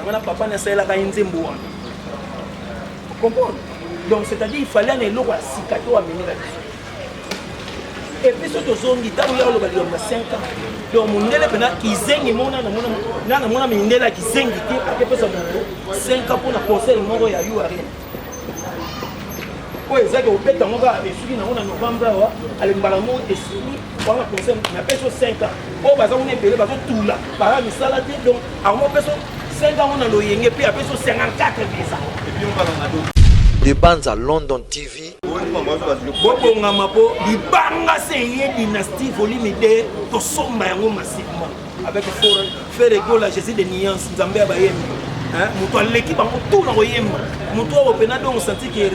Wana papa nasalelaka ye nzembo wana, comprendre? Donc c'est-à-dire Fally ana eloko ya sika to amemela biso. Et puis so tozongi, ntango ya oloba likambo ya 5 ans, donc mondele mpena kizengi mona na namona mindele ya kizengi te akepesa moto 5 ans mpona concert moko ya urn oyo ezaki kobeta yango kaka esuki nango na novembre awa. Alembala moko esili wana concert, napesi yo 5 ans. Oyo baza kuna ebele bazotula, baza misala te. Donc yango opesi 5 ans na loyenge mpe apesi yo 54 visa. De Banza London TV. Bobongama mpo libanga se eye Dynastie volume 2, tosomba yango massivement avec Ferre Gola, Jésus de nuance, Nzambe ya bayembi, moto aleki bango tu na koyemba, moto oyo mpena donc senti ke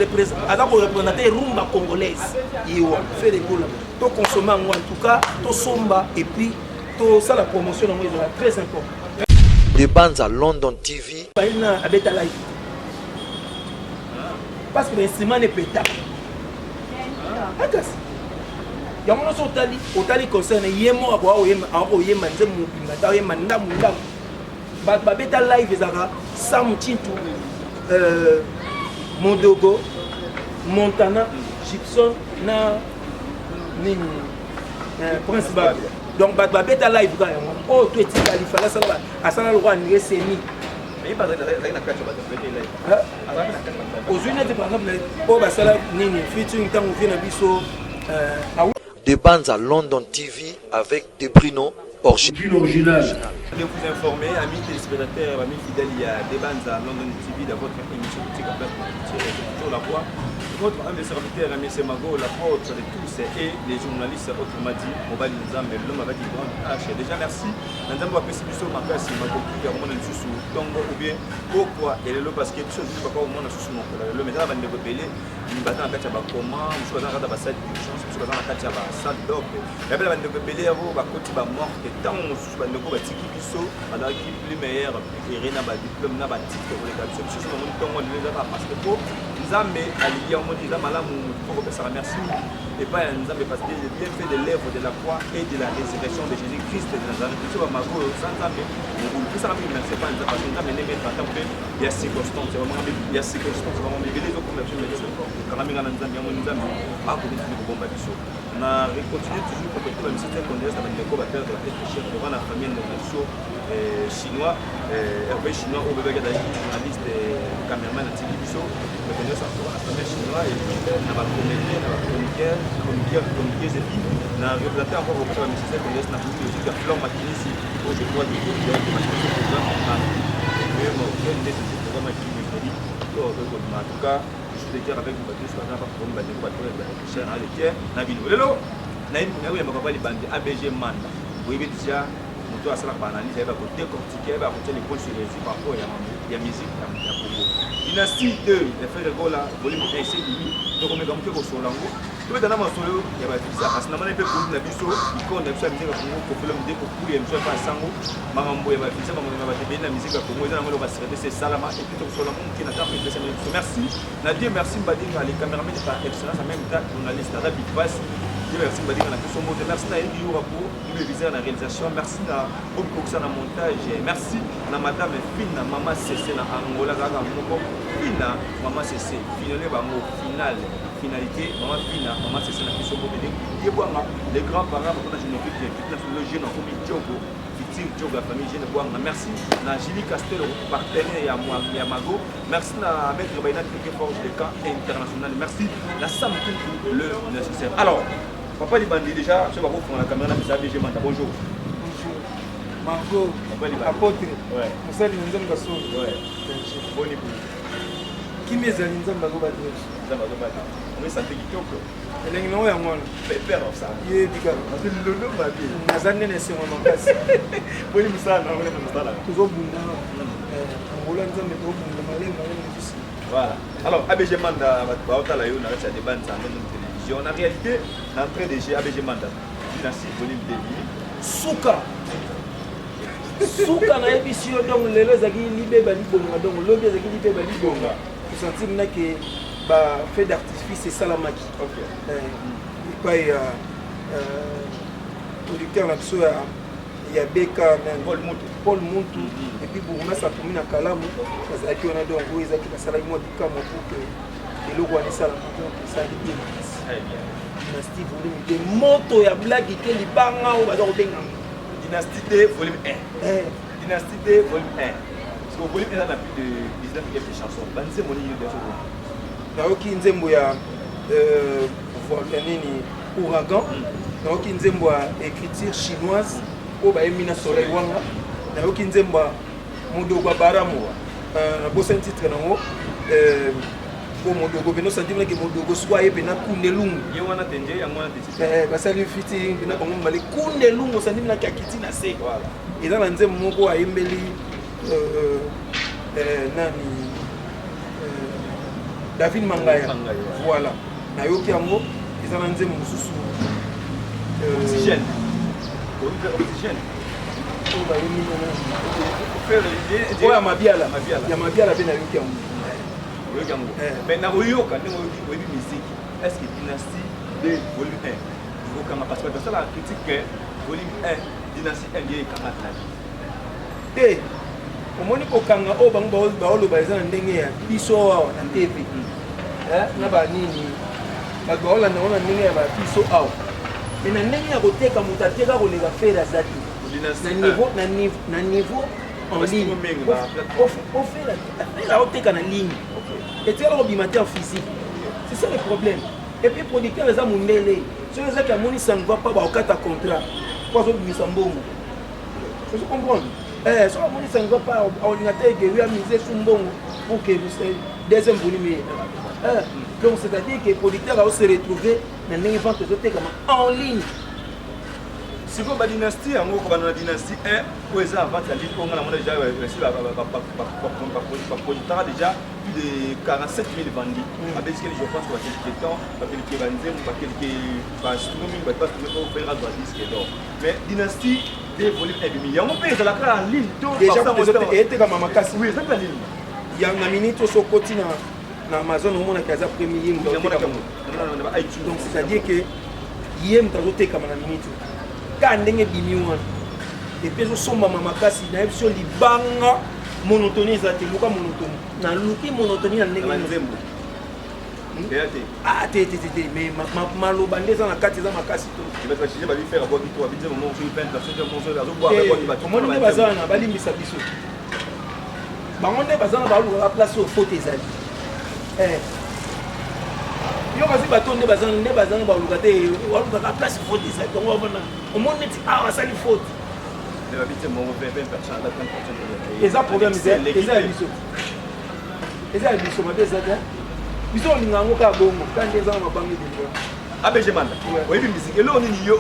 aza koreprésenter rumba congolaise, ye wana Ferre Gola. Toconsommer yango, en tout cas tosomba et puis tosala promotion yango, ezala très important. De Banza London TV. Na abeta live parce que bainstrument nepeta akasi yango nyonso. Otali, otali concert na ye moko, akoka koyemba nzembo mobimba ta, oyemba ndambu ndambu. Bato babeta live ezalaka Sam Chintu, Modogo, Montana, Gibson na nini, Prince Babia. Donc bato babeta live kaka yango oyo to etikali. Fally asala lokola André Semi. Ozwi neti par exemple oyo basala nini, featuring, ntango vie na biso. De Banza London TV avec De Bruno Original. Original. De vous informer, amis téléspectateurs, amis fidèles, il y a Debanza London TV dans votre émission Boutique à place culture, c'est toujours la voix. Votre humble serviteur, ami Semago, l'apôtre de tous et les journalistes, autrement dit, Mobali Nzambe, l'homme avec une grande H. Déjà merci. Nzambe apesi biso makasi makoki ya komona lisusu ntongo ou bien pokwa ya lelo, parce que biso ozwi papa komona susu mokolo ya lelo. Mais eza na bandeko ebele baza na kati ya bacoma, mosusu baza na kati ya basalle d'urgence, mosusu baza na kati ya basalle d'op, yape na bandeko ebele yango bakoti bamorte. Ntango mosusu bandeko batiki biso bazalaki plus meilleur, plus heureux na badiplôme na batitre koleka biso. Biso namoni ntongo lelo eza kaka parce que po Nzambe alingi yango. Moni eza malamu motu fo kopesaka merci epai ya Nzambe, parce que le bienfait de l'œuvre de la croix et de la résurrection de Jésus Christ de Nazareth, biso bamago oyo sa Nzambe mobulu pesaka mingi merci epai ya Nzambe, parce que Nzambe nde maître ata mpe ya circonstance ya circonstance. Bango ebele ezokoma biso, mais biso tokangami nga na Nzambe. Yango Nzambe akoki toujours kobomba biso. Na recontinue toujours kopete bamisite condoléance na bandeko baperdre être cher devant na famille ndeko na biso chinois Hervé Chinois, oyo bebaki azalaki journaliste, cameraman, atiki biso. Condoléance na famille chinois et puis na bacomédien, na bachroniqueur, chroniqueur, chroniqueuse. Et puis na représenté encore kopesa bamisite condoléance na famille logique ya Flore Makinisi, oyo je crois programme nde programme ya mercredi to kobima. En tout cas, je suis de cœur avec vous. Bato nyonso baza na baproblème, bandeko bato cher na le cœur na bino. Lelo nayebi papa Libandi ABG Manda, boyebi déjà moto asalaka baanalyse, ayeba kodécortiquer, ayeba kotia les points sur les i par rapport ya mambo ya musique ya Congo. Dynastie 2 ya Ferre Gola volume 1 eselimi, tokomeka moke kosola yango, tobeta na masolo ya bavisa, parce namoni mpe koluti na biso, icône na biso ya musique ya Congo, Koffi Olomide, kokulu ya biso ya pa sango makambo ya bavisa, makambo ya bato ebele na musique ya Congo eza nango eloko ya secrétaire esalama. Et puis tokosola ngo moke na ntango epesami biso. Merci na Dieu merci Mbadinga, le cameraman par excellence, en même temps journaliste, aza big pass. Dieu merci Mbadinga na biso mbote. Merci na Edi Yura pour double na réalisation. Merci na Bobi Kokisa na montage. Merci na madame Fina Mama Cc na Angola, kaka moko Fina Mama Cc, finale bango finale finalité, mama Fina Mama Cc na biso mbote. Ye bwanga les grands parents papa na Geneviève, na le jeune akomi Diogo, futur Diogo ya famille jeune Bwanga. Merci na Julie Castel, partenaire ya Mago. Merci na maître Baina Triquet Forge de camp international. Merci na Sam Kunku, le nécessaire. Alors papa Libandi, déjà so bakofunga na caméra na biso. ABG Manda, bonjour. Bonjour Margot. Papa Libandi. Apôtre. Ouais. Mosali na Nzambe asolo. Ouais. Boni boye? Kimi ezali, Nzambe azobati biso. Nzambe azobati omi, santé kitoko. Elengi nango yango wana. Père of ça. Yebi kaka. Lolo mabe. Naza nde na esengo makasi. Boni mosala na ngo mosala? Tozobunda Angola, Nzambe, tozobunda malemi malemi biso. Voilà. Alors ABG Manda, bato baotala yo na kati ya débat Nzambe na télévision. Na réalité, na entrée de jeu, ABG Manda, Dynastie volume 2. Suka suka nayebisi yo. Donc lelo ezalaki libeba libonga, donc lobi ezalaki libeba libonga. Tosentir nake bafeu d'artifice esalamaki epai ya producteur na biso ya Ya beka nani? Paul Muntu. Paul Muntu. Et puis bourgmestre akomi na kalamu, bazalaki wana. Donc oyo ezalaki, basalaki mwa bikamwa pour que eloko wana esalama. Donc esalaki bien makasi. Très bien. Dynastie volume 2, moto ya blague te, libanga oyo baza kobenga. Dynastie 2 volume 1. Dynastie 2 volume 1, parce que volume 1 eza na plus de 19 quelques chansons. Banzembo nini yo biso? Nayoki nzembo ya ya nini, Ouragan. Nayoki nzembo ya Écriture chinoise oyo bayembi na Soleil Wanga. Nayoki nzembo ya Modogo ya Baramu, nabosani titre nango, po Modogo pena osanti nake Modogo siko aye pena kundelungu. Ye wana te nje yango wana te. Basali fiti mpena bango mibale, kundelungu osandi nake akiti na se. Eza na nzembo moko ayembeli nani, David Mangaya. Mangaya, ouais. Voilà, nayoki yango. Eza na nzembo mosusu Oxygène, oyoki mpe Oxygène? Oyo bayembi na nani? Frère. Oyo ya Mabiala. Mabiala. Ya Mabiala mpe nayoki yango. Oyoki yango? Eh. Mais na koyoka ndenge oyoki, oyebi musique, est ce que Dynastie 2 volume 1 ekokanga? Parce que bato basalaka critique que volume 1, Dynastie 1 nde ekanga na Te, omoni, kokanga oyo bango baoloba eza na ndenge ya biso awa na TV, na banini, bato baolanda yango na ndenge ya babiso awa. Mais na ndenge ya koteka, moto ateka koleka Ferre aza te. Dynastie Na niveau na niveau en Parce que ligne. mingi ba O Ferre aoteka na ligne, etikala kobima te en physique. C'est ça le problème. Et puis producteur eza mondele, soki ezaki amoni ça ne va pas, baokata contrat po azobimisa mbongo. Ozo comprendre? Soki amoni ça ne va pas, aolinga te egewi amise su mbongo pour que deuxième volume ye. Donc c'est à dire que producteur ao se retrouver na ndenge vente ezotekama en ligne. Sikoyo badynastie yango, kobanda na Dynastie 1 oyo eza na vente ya ligne, oyo nga namona déjà esi baprojetaka déjà plus de 47 000 vendus. Abezikeli, je pense, bakelke temps, bakelke banzembo, bakelke bastudio mingi, bato bastudio oyo Ferre azwa disque d'or. Mais Dynastie 2 volume 1 ebimi, yango mpe ezalaka en ligne to? Déjà etekama makasi. Oui, eza mpe en ligne. Ya na minute oyo, so okoti na Amazon, omonaki aza premier, ye moto azotekama. Donc c'est à dire que ye moto azotekama na minute oyo, kaka ndenge ebimi wana, et puis ezosombama makasi. Nayebi so libanga, monotonie eza te. Luka monotonie, naluki monotonie na ndenge nyonso. Banzembo eya te. Ah, te te te te, mais maloba nde eza na kati, eza makasi to. Bato bachange, babi Ferre abwaki to babi nzembo moko soki 20 personnes moko azobwaka, abwaki bato. Omoni nde baza wana, balimbisa biso. Bango nde baza na balukaka place oyo faute ezali. Yo kasi, bato nde baza, nde baza na baluka te, balukaka place faute ezali. Bango bavanda, omoni neti awa asali faute. Mais babi nzembo moko 20 personnes ata 30 personnes. Eza problème, eza ya biso, eza ya biso mabe eza te. Biso olinga yango kaka bongo, kaka nde eza na mabanga ebele. ABG Manda. Ouais. Oyebi musique, eloko nini yo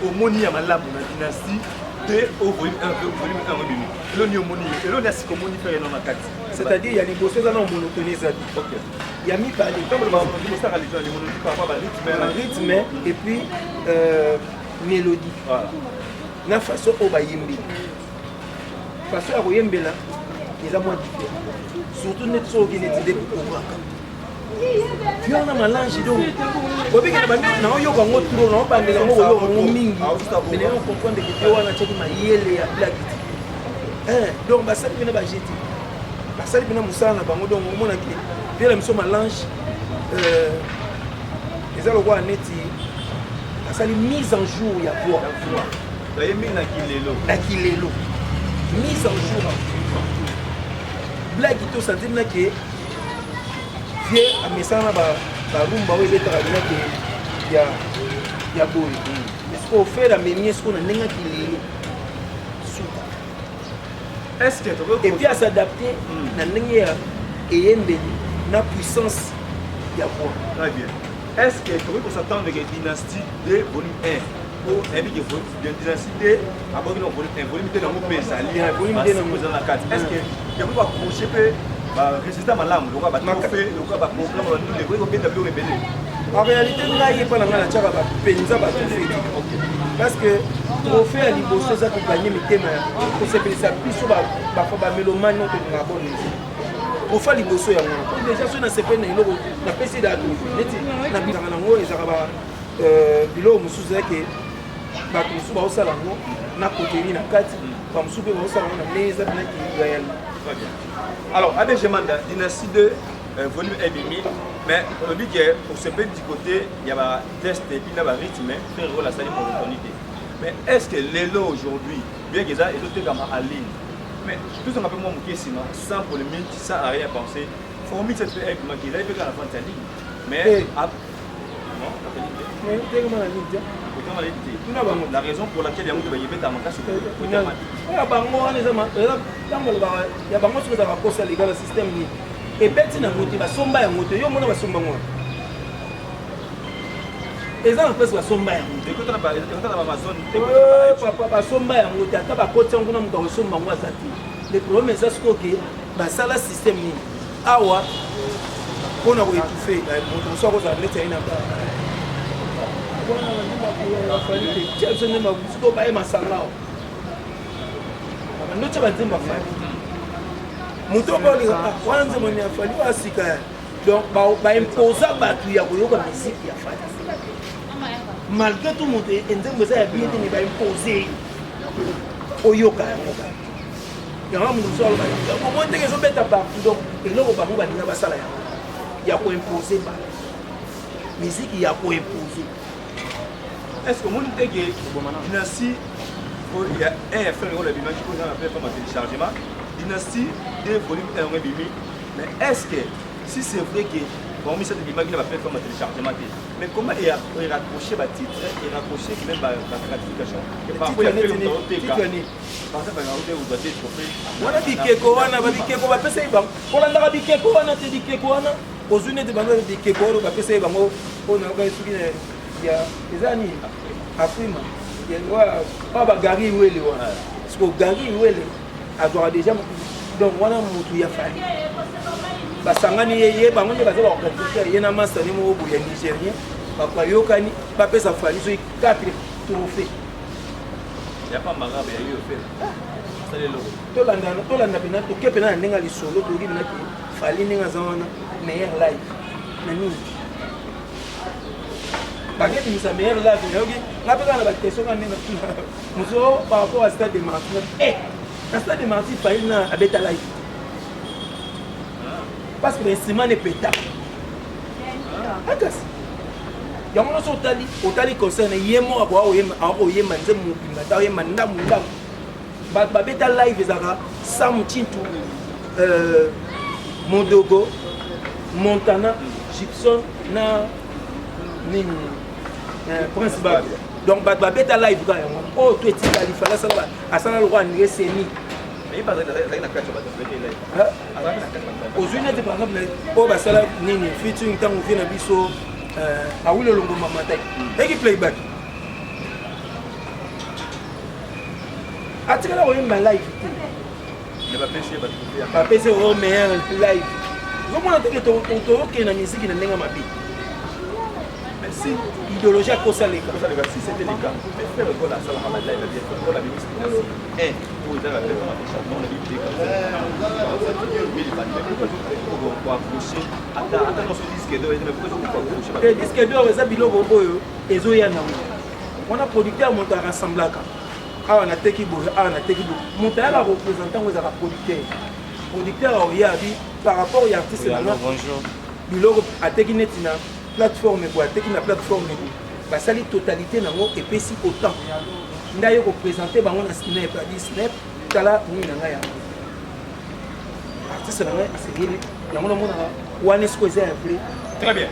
omoni ya malamu na Dynastie 2 au volume 1? Volume 1 obimi, eloko nini omoni yo, eloko nini ya sika omoni Ferre no na kati? C'est-à-dire, ya liboso eza na monotonie eza te. Ya mibale, ntango osaka les gens monotoni par rapport ba rythme. Rythme et puis mélodie. Voilà. Na façon oyo bayembeli, façon ya koyembela eza mwa différent, surtout neti soki neti nde kokobaka vieux na Malange. Donc obikela bandi naoyoka yango trop, naobandela yango, koyoka yango mingi, mais nayo comprendre que te wana atiaki mayele ya blague te. Donc basali mpena bajeti, basali mpena mosala na bango. Donc omonaki vieux na biso Malange, eza lokola neti asali mise en jour ya voix. Bayembi na kilelo. Na kilelo, mise en jour blague to sentir na ke vieux amesana na barumba oyo ebetaka bina ke ya boye. Est-ce Ferre amemi ye sikoyo na ndenge ya kilelo, suka. Est ce que Et puis as'adapte na ndenge ya eyembeli na puissance ya voix. Très bien. Est ce que tokoki kos'attendre que Dynastie 2 volume 1, po nayebi ke Dynastie 2 aboki na volume 1, volume 2 nango mpe ezali? Volume 2 nango. Eza na kati. Est ce que yakoki koaccroche mpe barésultat malamu lokola batrophée, lokola baprogramme bandule, ekoki kobeta biloko ebele? En réalité, ngai epa na ngai natiaka bapenza batrophée te, parce que trophée ya liboso eza kogagner mitema ya kosepelisa biso bamélomane oyo tolingaka bonne musique. Trophée ya liboso yango wana. Po déjà soki nasepeli na eloko, napesi da trophée. Neti nabisaka nango, ezalaka biloko mosusu ezake. Bato mosusu baosala yango na coterie na kati, bamosusu mpe baosala yango na ndenge eza mpena réellement. Très bien. Alors, ABG Manda, Dynastie 2, volume 1 bimi, mais olobi ke osepeli du côté ya ba test et puis na ba rythme, Ferre Gola asali monotonie te. Mais est-ce que lelo aujourd'hui, bien que eza ezotekama en ligne, mais tozonga mpe mwa moke nsima, sans polémique, sans arrière pensée, Formule 7 mpe ebimaki, ezali mpe kaka na vente ya ligne. Mais Eh. non, na ligne te. Mais tekama na ligne te. Kotanga ligne te. Tuna bango. La raison pour laquelle yango bayebeta makasi kotanga. Oyo bango wana eza ntango balobaka ya bango, soki ezalaka kosa lega na système nini, ebeti nango te, basomba yango te. Yo mona basomba yango wana eza na place basomba yango te. Ekota na ba Amazon te. Papa, basomba yango te. Ata bakoti yango kuna, moto akosomba yango aza te. Le problème eza sikoyo ke basala système nini awa mpona koétouffer moto mosusu akozala neti aye na tia biso nde sikoyo baye masanga awa, bando tia banzembo aFally, moto oko olinga wana nzembo nini aFally oyo asika ya. Donc baimposa bato ya koyoka musique ya Fally malgré tout. Moto nzembo eza ya bien te, me baimpose oyoka yango kaka. Yango moto mosusu aloba omoi ndenge ezobeta partout. Donc eloko bango balinga basala yango ya koimpose bato, musique ya koimpose. Est ce que omoni te ke Dynastie ya 1 ya Ferre oyo ebimaki mpo eza na plateforme ya téléchargement, Dynastie 2 volume 1 yango ebimi, mais est ce que si c'est vrai que bango misato ebimaki na baplateforme ya téléchargement te, mais comment eraccrocher batitre, eraccrocher même bagratification par rapport ya Ferre oteka, par exemple, ozwa te trophée? Wana bikeko, wana babikeko bapesaki bango. Kolandaka bikeko wana te. Bikeko wana ozwi neti bango bikeko oyo bapesaki bango oyo nayokaki soki ya eza nini, Afrima oyo bagari Iwele wana. Siko Gari Iwele azwaka déjà, donc wana motu ya Fally basangani ye, ye bango nde baza baorganisateur, ye na master ne moko boye ya Nigérien, bayokani bapesa Fally soki 4 trophée. Ya pamba kaka ya yo Ferre asali eloko. Tolanda, tolanda mpena, toke mpena na ndenge ya lisolo. Toyoki mpena ke Fally ndenge aza wana, meilleur live na nini, bakebimisa meilleur live. Nayoki nga mpe kaka na baquestion kaka ndenge mosu par rapport à Stade de Martyr. Na Stade de Martyr, Fally na abeta live parce que bainstrument nepeta akasi yango nyonso. Otali, otali concert na ye moko, akoyemba nzembo mobimba ta, oyemba ndambu ndambu. Bato babeta live ezalaka Sam Chintu, Modogo, Montana, Gibson na nini, Prince Bab. Donc bato babeta live kaka yango oyo to etikali. Fally asala lokwa André Seni. Ozwi neti par exemple oyo basala nini, featuring, ntango vie na biso Awili Olongomba Mataki eki playback, atikala koyemba live te. Bapesi oyo meilleur live. Ozomona teke tokokende na miziki na ndenge mabe, idéologie akosaleka. Si c'était le cas, mais Ferre Gola asalaka ba live bien. Ferre Gola abimisi Dynastie 1 oyo eza ba plateforme ya téléchargement na bibi, koaccrocher ata nyonso disque d'or, mais pourquoi koaccrocher? Disque d'or eza biloko oyo ezoya nango wana. Producteur moto arassemblaka awa, nateki boye awa, nateki boye. Moto ayaka représente yango ezalaka producteur. Producteur aoya abi par rapport ya artiste nanga, biloko ateki neti na plateforme boye, ateki na plateforme boye, basali totalité nango epesi autant. Nde aye koprésente bango na SNEP, adi SNEP: tala nini na ngai, yango artiste na ngai asengeli yango. Namonaka wana esiko eza ya vrai. Très bien.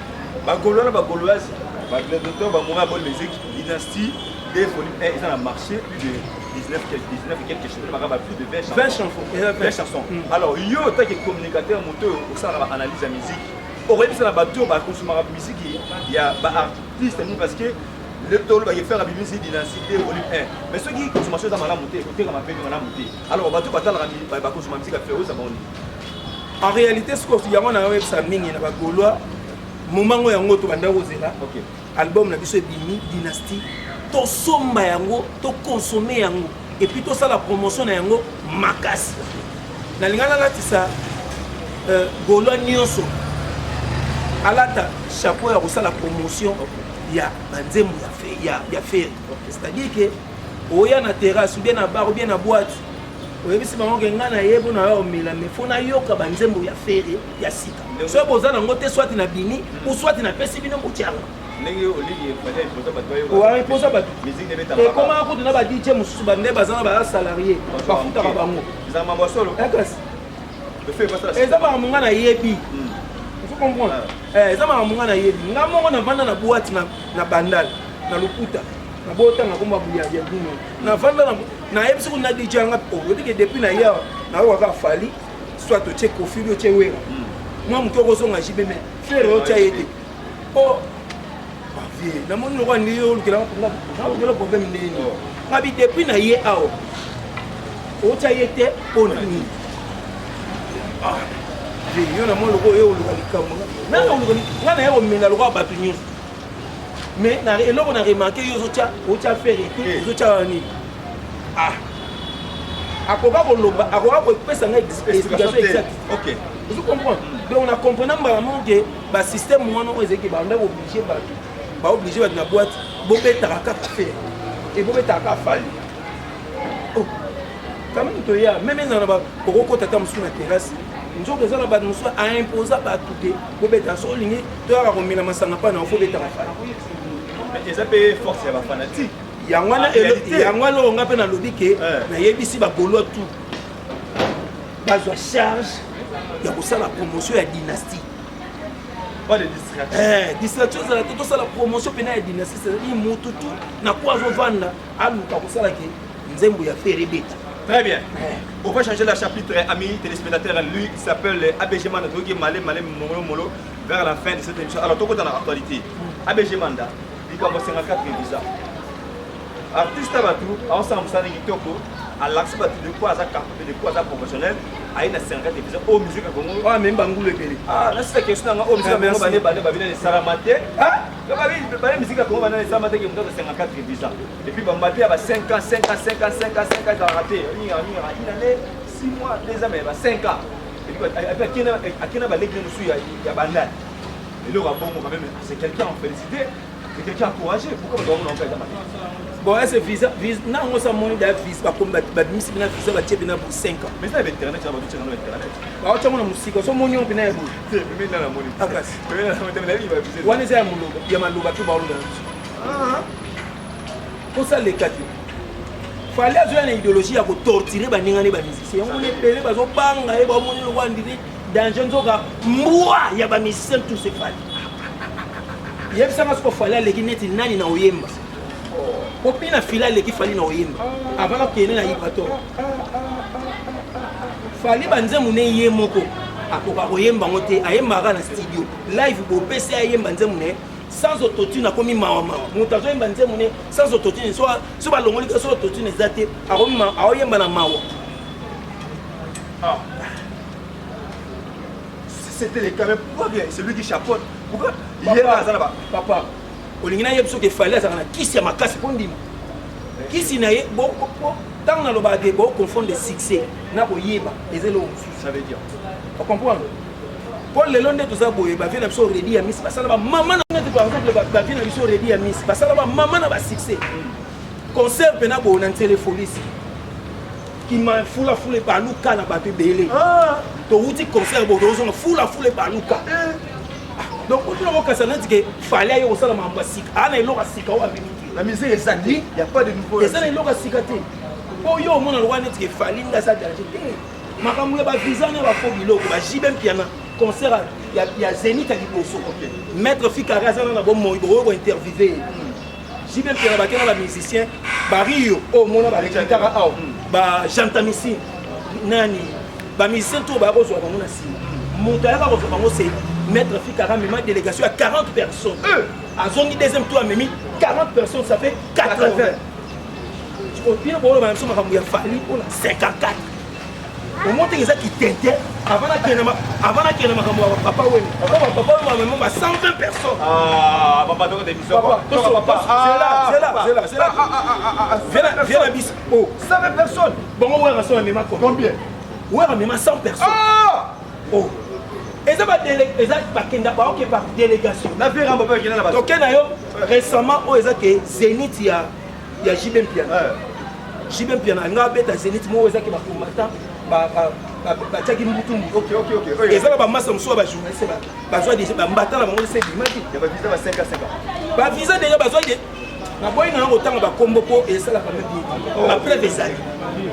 Bagaulois na bagauloise, bagladiateur, bamoura ya bonne musique, Dynastie 2 volume 1 eza na marché, plus de 19, 19 et quelque chose, baka ba plus de 20 chansons. 20 chansons. 20 chansons. Alors yo, en tant que communicateur, moto oyo osalaka baanalyse ya musique, okoyebisa na bato oyo bakonsomaka musique ya baartiste nini? Parce que le tolobaki Ferre abimisi Dynastie 2 volume 1, mais soki consommation eza malamu te, ekotekama mpe malamu te. Alors bato batalaka, bakonsoma musique ya Ferre, oza bango nini? En réalité, sikoyo yango na oyebisa mingi na bagaulois, momango yango tobanda kozela. Album na biso ebimi, Dynastie, tosomba yango, tokonsome yango et puis tosala promotion na yango makasi. Nalinga nalatisa gaulois nyonso alata chapeau ya kosala promotion. Ya banzembo ya Ferre, c'est-à-dire que oya na terrasse ou bien na bar ou bien na boîte, oyebisi bango ke ngai nayebi na yo omela, mais faut nayoka banzembo ya Ferre ya sika. Soki boza nango te, soit na bini ou soit napesi bino, botianga. Ndenge olingi Fally. Imposa bato. Musique ebetaka. Ekomaka kutu na ba DJ mosusu, bande baza na baza salarié, bafutaka bango. Eza mambo ya solo. Kasi eza makambo ngai nayebi, ozo comprendre? Eza makambo ngai nayebi. Nga moko navanda na boîte na Bandal, na lokuta nabotanga komba ya bino. Navanda, nayebi soki na DJ yanga oyebi ke depuis na ye awa nayokaka Fally, soit otie Koffi, otie Wera, mwa moke okozonga JB, mais Ferre otya ye te. O vie namoni lokwa nde olukela problème ndeni ngabi depuis na ye awa otya ye te. Mpo na nini yo namoni lokola oyo oluka likambo? Nga na ye komela lokola bato nyonso, mais eloko na remarquer, yo ozotya, otya Ferre te, ozotya nini? Ah, akoka koloba, akoka kopesa ngai explication exacte. Ozo comprendre? Donc na comprendre mbala moko ke basystème wana oyo ezalaki, banda oblige bato, baoblige bato na boîte, bobetaka kaka Ferre e bobetaka kaka Fally. Oh, quand même toya même ezala na okokota ata mosusu na terrasse, nzoka eza na bato mosusu aimposa bato te, bobetaka. So olingi toyaka komela masanga mpa na ofo obetaka Fally. Eza mpe force ya bafanatique. Yango wana, yango wana oyo nga mpe nalobi ke nayebisi bagaulois tout bazwa charge ya kosala promotion ya dynastie. Pas de distraction. Distraction ezala te. Tosala promotion mpena ya dynastie, c'est-à-dire motu tu na ko azovanda aluka kosala ke nzembo ya Ferre ebeta. Très bien. On va changer la chapitre, amis téléspectateurs. Lui, il s'appelle ABG Manda. Malé, Malé, Molo, Molo, vers la fin de cette émission. Alors, tout dans l'actualité. ABG Manda, il a 54 visa. Artiste bato aosala mosala kitoko, alakisi bato de quoi aza capable, de quoi aza professionnel. Aye na 54 visa oyo musique ya Congo. Oyo amemi bangulu ebele. Nasisa question nanga. Oyo musique ya Congo, bane bane babina esalama te. Bane musique ya Congo bana esalama te ke moto aza 54 visa. Et puis bambate ya ba 5 ans, 5 ans, 5 ans, 5 ans, 5 ans ezalaka te. Mingaka mingaka une année, 6 mois, 2 ans, mais ba 5 ans. Et puis akena baleki mosusu ya bandani. Eloko ya bongo quand même, c'est quelqu'un en félicité, c'est quelqu'un encouragé. Pourquoi bato bango eza mabe? Bon, ese visa, nango sa moni da visa, bakomi babimisi mpena visa, batie mpena bo 5 ans. Mais eza na internet, bato tiaka na internet. Baotiango na mosika, so moni yango mpena ya boye. Akasi wana eza ya moloba, ya maloba mpe baoloba na biso kosaleka te. Fally azoya na idéologie ya kotorturer baningani bamusicien. Yango moni ebele bazobanga ye, bamoni lokwa ndiri danger, nzoka mbwa ya bamusicien tous Fally. Yebisanga soko Fally aleki neti nani na oyemba? Popi na fila aleki Fally na oyemba avant nakende na Ibrator. Fally banzembo ne ye moko akoka koyemba yango te, ayembaka na studio live. Bopesi ayemba nzembo ne sans autotune, akomi mawa mawa. Moto azoyemba nzembo ne sans autotune, so balongoli ka so autotune eza te, akomi aoyemba na mawa. Ah. C'était le cas, mais pourquoi bien c'est lui qui chapeaute? Pourquoi hier aza na ba Papa, olingi nayebi soki Fally azalaka na kisi ya makasi mpo ndima kisi na ye. Ntango nalobaka te, boconfondre succès na koyeba, eza eloko mosusu. Ça veut dire? Ocomprendre? Mpo lelo nde toza boye, bavie na biso Reddy Amisi basala bamama na neti, par exemple bavie na biso Reddy Amisi basala bamama na basuccès, concert mpena boye na Ntsele Folisi, kima fulafula ebaluka na bato ebele. Towuti concert boye, tozonga, fulafula ebaluka. Donc otuna kokasa neti ke Fally aye kosala makambo ya sika, aa na eloko ya sika oyo amemi te. La musique eza te, y a pas de nouveau. Eza na eloko ya sika te. Mpo yo omona lokwa neti ke Fally nde aza danger te. Makambo ya bavisa na bafo biloko, baJB Mpiana, concert ya Zénith ya liboso, maître Fikari aza na bomoi, bokoki kointerviewe ye. JB Mpiana bakenda bamusicien bario oyo omona barekritaka awa, bagentamicine nani, bamusicien to baya kozwa bango na nsima. Moto ayaka kozwa bango, c'est maître Fikara, amema délégation ya 40 personnes. Azongi deuxième tour, amemi 40 personnes, ça fait 80. Bino boloba na biso makambo ya Fally mpona 54, omoi teke eza kitente. Avant nakende makambo ya Papa Wemba, papa Wemba amema ba 120 personnes. Papa, tokota émission. Zela, zela, zela na biso. Oh, 120 personnes? Bongo Wera so amema combien? Wera amema 100 personnes. Oh, eza eza bakenda baoke par délégation. Na veramba mpe bakenda na bato. Toke na yo. Récemment oyo eza ke Zénith ya JB Mpiana, JB Mpiana alinga abeta Zénith moko eza ke bacombattant batiaki mbutu mbutu. Eza na bamasa mosusu ya bajournaliste bazwa déjà bambata na bango, ese ebimaki. Ya bavisa ba 5 à 5 ans. Bavisa déjà bazwa de naboyi na yango kotanga bakombo mpo esalaka me bien. Bapreuve ezali,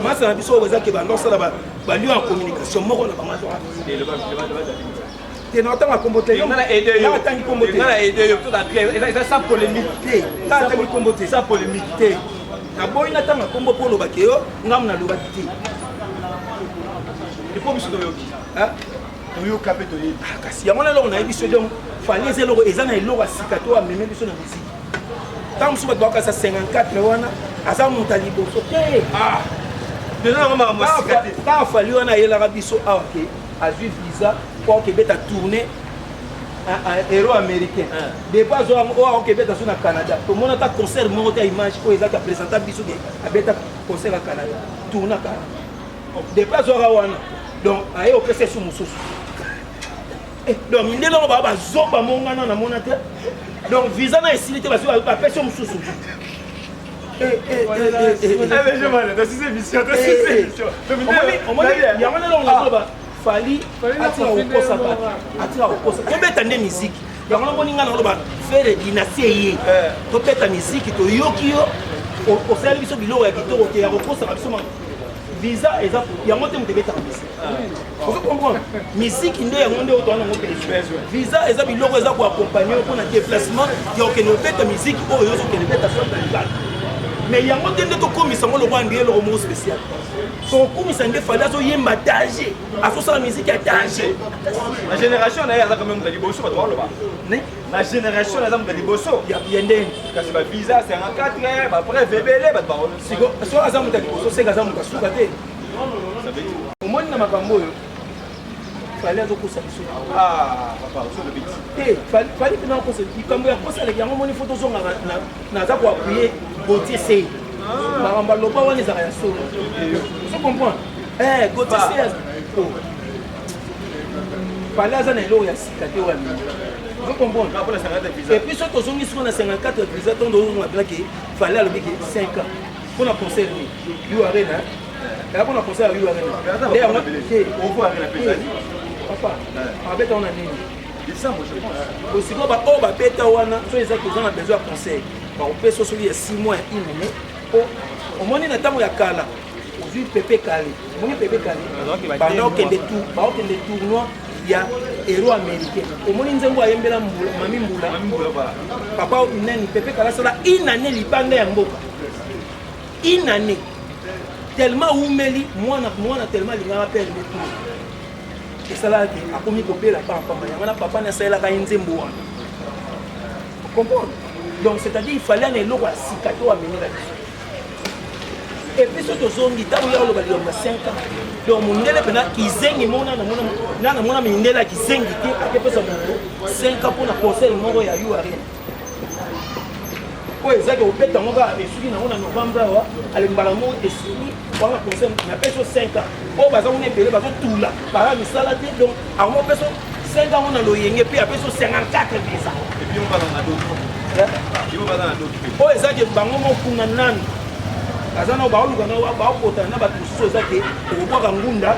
masa na biso oyo eza ke banda osala balio ya communication moko na bango azwaka te. Na otanga kombo te, atangi kombo te. Eza sans polémique. Te, nga atangi kombo te. Sans polémique. Te, naboyi natanga kombo mpo olobaki yo ngamu nalobaki te. Il faut biso toyoki, toyoka mpe toyebi. Kasi yango na eloko nayebi so. Donc Fally eza eloko, eza na eloko ya sika to ameme biso na miziki. Ntango mosusu bato bakasa 54 wana aza moto ya liboso te. Deja yango makambo ya sika te. Kaka Fally wana ayelaka biso awa ke azwi visa po akebeta tournée euro américain. Depuis azwa yango oyo akokebeta so na Canada, tomona ata concert moko te ya image oyo ezaki aprésenta biso ke abeta concert ya Canada, tourne Canada. Depuis azwaka wana, donc aye opesa esu mosusu. Donc mindele yango baa bazoba mongana namona te. Donc visa na esili te, bazwi bapesi yo mosusu. Yango nde nazoloba, Fally atika kokosa bato, atika kokosa. Tobeta nde miziki yango namoni. Ngai naloba Ferre, dynastie eye, tobeta miziki. Toyoki yo osali biso biloko ya kitoko te ya kokosaka biso. Visa eza yango te moto ebetaka miziki, ozo comprendre? Miziki nde yango nde oyo towana yango besoin. Visa eza biloko eza koaccompagne yo mpona déplacement ya kokende kobeta miziki oyo ozokende beta soit na libala, mais yango te nde tokomisa yango lokwa nde eloko moko spécial. Tokokumisa nde Fally azoyemba danger, azosala miziki ya danger. Na génération na ye aza quand même moto ya liboso, bato baloba na génération aza moto ya liboso. Ya ndenge? Kasi bavisa 54, bapreuve ebele, bato ba Siko so aza moto ya liboso, seka aza moto asuka te. Omoni na makambo oyo Fally azokosa biso te. Fally mpena akosa likambo ya kosalaki yango. Moni fo tozonga, naza koappuyer Gautier Sey. Makambo aloba wana ezalaka ya solo, ozo comprendre? Gautier Sey, Fally aza na eloko ya sika te oyo amemi, ozo comprendre? Et puis so tozongi siko na 54 visa, ntongo tozonga mpena ke Fally alobi ke 5 ans mpona concert nini? U Arena eya mpona concert ya U Arena nde yango te. Papa abeta wana nini? Osikoyo baoyo babeta wana, so ezaki oza na besoin ya concert, bakopesa soki ya 6 mois, ya une année. Po omoni na ntango ya kala, ozwi Pepe Kale, omoni Pepe Kale banda okende baokende tournoi ya euro américain, omoni nzembo ayembela mbula, Mami Mbula. Papa nani, Pepe Kale asala une année libanda ya mboka, une année tellement umeli mwana mwana, tellement alingaka pere nde tour esalaka ke akomi kobela pampamba. Yango wana papa ni asalelaka ye nzembo wana, comprendre? Donc c'est-à-dire il fallait na eloko ya sika to amemela biso. Et puis so tozongi ntango ya oloba likambo ya 5 ans, donc mondele mpena kizengi mona na namona mindele ya kizengi te akepesa moto 5 ans mpona concert moko ya U Arena oyo ezaki kobeta yango kaka esuki nango na novembre awa. Alembala moko esili wana concert, napesi yo 5 ans. Oyo baza kuna ebele bazotula, baza misala te. Donc yango opesi 5 ans na loyenge mpe apesi yo 54 visa. Oyo ezaki bango mokuna nanu baza nao baoluka nao baokotana na bato mosusu. Eza ke okobwaka ngunda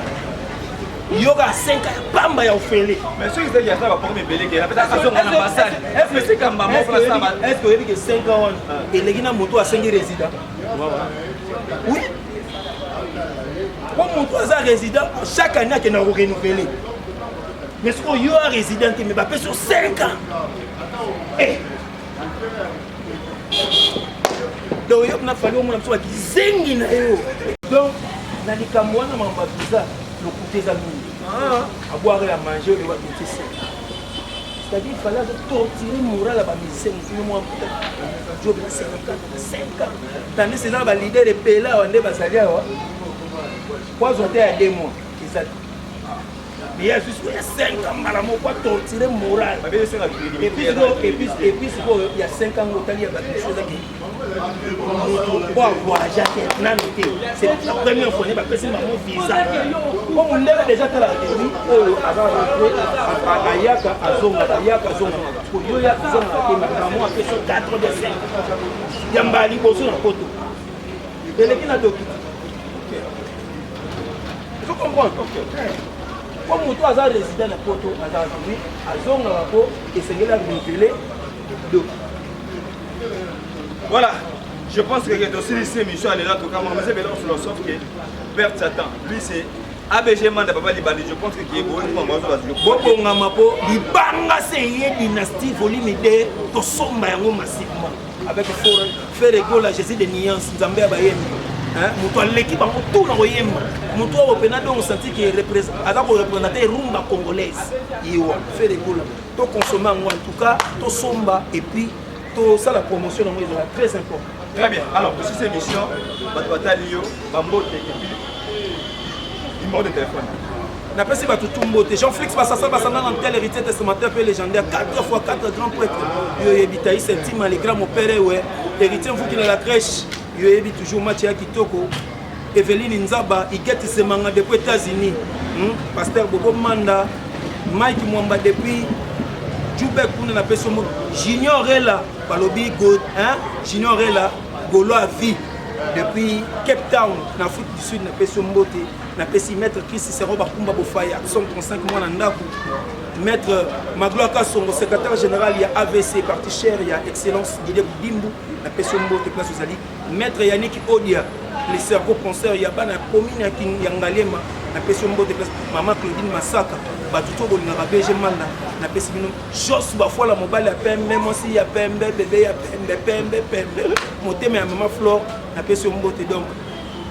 yoka 5 ya pamba ya ofele. Est-ce oyebi ke 5 ans wana eleki na moto asengi résident? Oui, po moto aza résident, chaque année akendaka korenouveler. Mais soki oyo a résident te, mais bapesi yo 5 ans. Donc yo na Fally omona biso bakizengi na yo. Donc na likambo wana, makambo ya visa, lokuta eza mingi. Abwaka ya manger oyo bakotie, c'est-à-dire Fally azo torturer moral ya bamusicien mosusu. Mwa job na 54 na 5 ans, tandis eza na baleader ebele awa nde bazali awa po azwa te ya 2 mois eza te. Mais ye azwi sikoyo ya 5 ans mbala moko atortire moral. Et puis sikoyo ya 5 ans otali ya bato mosusu ezaki moto oyo avoyagea te nano te, c'est la première fois nde bapesi bango visa. Po mondele déjà talaka te, wi oyo aza ayaka azongaka, ayaka azongaka, yo yaka ozongaka te. Mamo apesi 4 de 5 ya mbala liboso na poto eleki na doki. Il faut comprendre po moto aza résident na poto, aza wi azongaka po esengeli arenouveler doki. Voilà, je pense que aussi émission elle est là, en tout cas, moi, c'est philosophe que Père Satan, lui c'est ABG Manda Papa Libandi, je pense que qui est beau, Bobongama mpo libanga se ye dynastie volume 2, tosomba yango massivement avec Ferre Gola, Jésus de nuance, Nzambe ya bayembi, moto aleki bango tout na koyemba, moto oyo mpena donc senti ke aza koreprésente rumba congolaise, ye wa Ferre Gola. Toconsommer yango, en tout cas tosomba et puis tosala promotion yango, ezala très important. Très bien. Alors, pour cette émission, bato batali yo, bambote et puis numéro de téléphone. Napesi bato tu mbote. Jean Flix Basasa Basanga na tel héritier testamentaire mpe légendaire, 4 fois 4 grand prêtre, yo oyebi. Taïs Ntima, le grand mopere we héritier Mvuki na la crèche, yo oyebi toujours match ya kitoko. Eveline Nzaba, Igeti Semanga depuis États-Unis, Pasteur Bobo Manda, Mike Mwamba depuis Jubek kuna, napesi yo. Junior Ela balobi go, hein? Junior Ela Golo à vie depuis Cape Town na Afrique du Sud, napesi yo mbote. Napesi maître Chris Cicero Bakumba Bofaya 135 mwana ndako, maître Magloire Kasongo, secrétaire général ya AVC, parti cher ya excellence Didie Budimbu, napesi yo mbote place ozali. Maître Yannick Odia, le cerveau penseur ya bana ya commune ya Ngaliema, napesi yo mbote place. Mama Claudine Masaka, bato to bolingaka BG Manda, napesi bino. Jos Bafola, mobali ya pembe, mwasi ya pembe, bebe ya pembe, pembe pembe, motema ya mama Flore, napesi yo mbote. Donc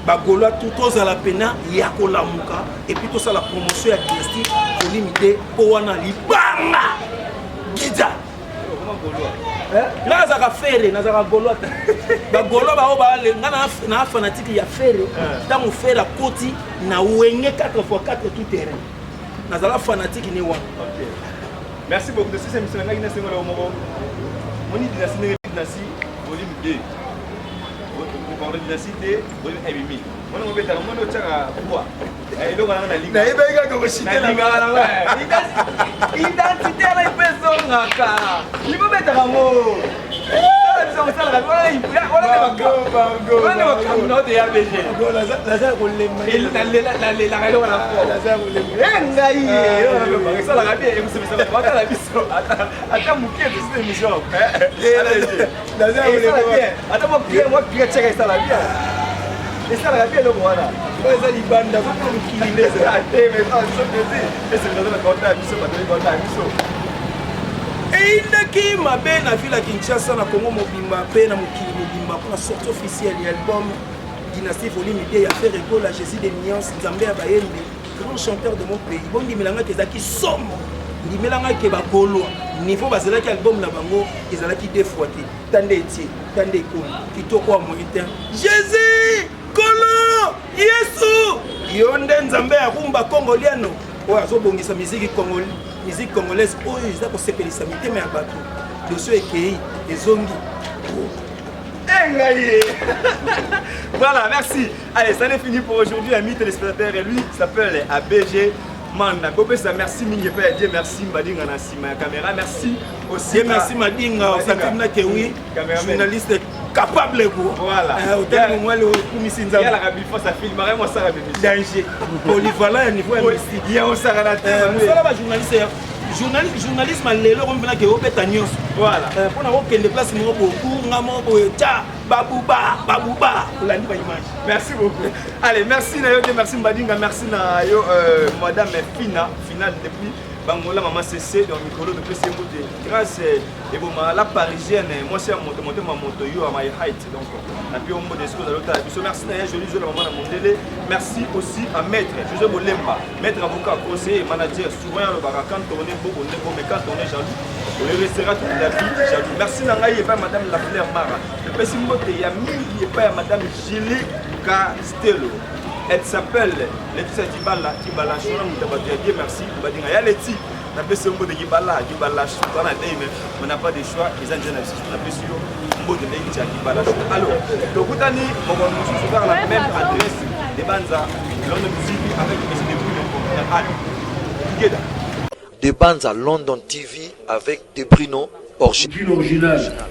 bagaulois tu, tozala pena ya kolamuka et puis tosala promotion ya dynastie volume 2, mpo wana libanga gida. Nga nazalaka Ferre, nazalaka gaulois te. Bagaulois bao bale, nga na fanatique ya Ferre. Ntango Ferre akoti na Wenge 4 x 4 tout terrain, nazala fanatique ne wana. Merci beaucoup de cette émission. Ngai nasengo la moko. Moni dynastie ndenge dynastie volume 2. Pardon, dynastie 2 volume 1 bimi. Moni ngobetaka, moni otiaka poids. Eloko nanga nalinga. Nayebaki kaka koshitela. Nalingaka nango. Identité wana ipe ezongaka. Libobetaka ngo. Sala biso kosalaka wana makambo na ote ya BG. Naza kolemba. Nalelaka eloko na Naza kolemba. Ngai esalaka bien, ekosepesa bato batala biso ata moke tosila émission. Naza kolemba. Bien, ata mwa prière tiaka, esala bien, esalaka bien eloko wana. Oyo eza libanda, soko mokili nde ezala. Te, mais esala biso plaisir, esepesa bato batala biso, bato batala biso. Eyindaki mabe na ville ya Kinshasa, na Congo mobimba mpe na mokili mobimba, mpona sortie officielle ya album Dynastie volume 2 ya Ferre Gola, Jésus de nuance, Nzambe ya bayembi, grand chanteur de mon pays. Bondimelangaki, ezalaki somo. Ndimelangaki bagaulois niveau bazelaki album na bango, ezalaki deux fois te. Tande etie, tande ekomi kitoko ya moyen te. Jésus kolo Yesu, yo nde Nzambe ya rumba congoliano oyo azobongisa musique congolaise oyo eza kosepelisa mitema ya bato. Dossier ekei ezongi. Ngai. Voilà, merci. Allez, ça est fini pour aujourd'hui, amis téléspectateurs. Et lui s'appelle ABG Manda. Kopesa merci mingi pe Dieu merci Mbadinga na sima ya caméra. Merci aussi. Dieu merci Madinga, osantimi na kewi. Cameraman. Journaliste capable ko. Voilà. Otali momwali okumisi Nzambe. Yala ka bifo sa film, vraiment ça la émission. Danger. Polyvalent ya niveau ya mystique. Ya osaka na te. Mosala ba journaliste ya journalisme lelo komi mpena ke obeta nyonso. Voilà. Mpona kokende place moko boye, kunga moko boye, tya babuba babuba, olandi baimage. Merci beaucoup. Allez, merci na yo, merci Mbadinga, merci na yo madame Fina, finale depuis Bangola, maman CC dans mikolo de PC Mbote. Grâce et bon la parisienne, moi c'est moto moto ma moto yo à my height, donc na puis on mode ce que biso. Merci na yo joli joli maman na mondele. Merci aussi à maître José Bolemba, maître avocat, conseiller, manager, souvent le baraka quand on est beau, on est beau, mais quand on est jaloux, on le restera toute la vie jaloux. Merci na ngai et pas madame Lafleur Mara. Le PC Mbote ya mingi et pas madame Julie Castello. Elle s'appelle Laetitia Dibala, Dibala Shona Moutabato ya bien, merci. Badinga ya Leti. Napesi yo mbote Dibala, Dibala Shona na dei, mais on n'a pas de choix. Eza nzela na biso, napesi yo mbote Laetitia Dibala Shona. Alors, tokutani mokolo mosusu kaka na même adresse de Banza London TV avec M. Debruno. Allez, together. De Banza London TV avec De Bruno Original.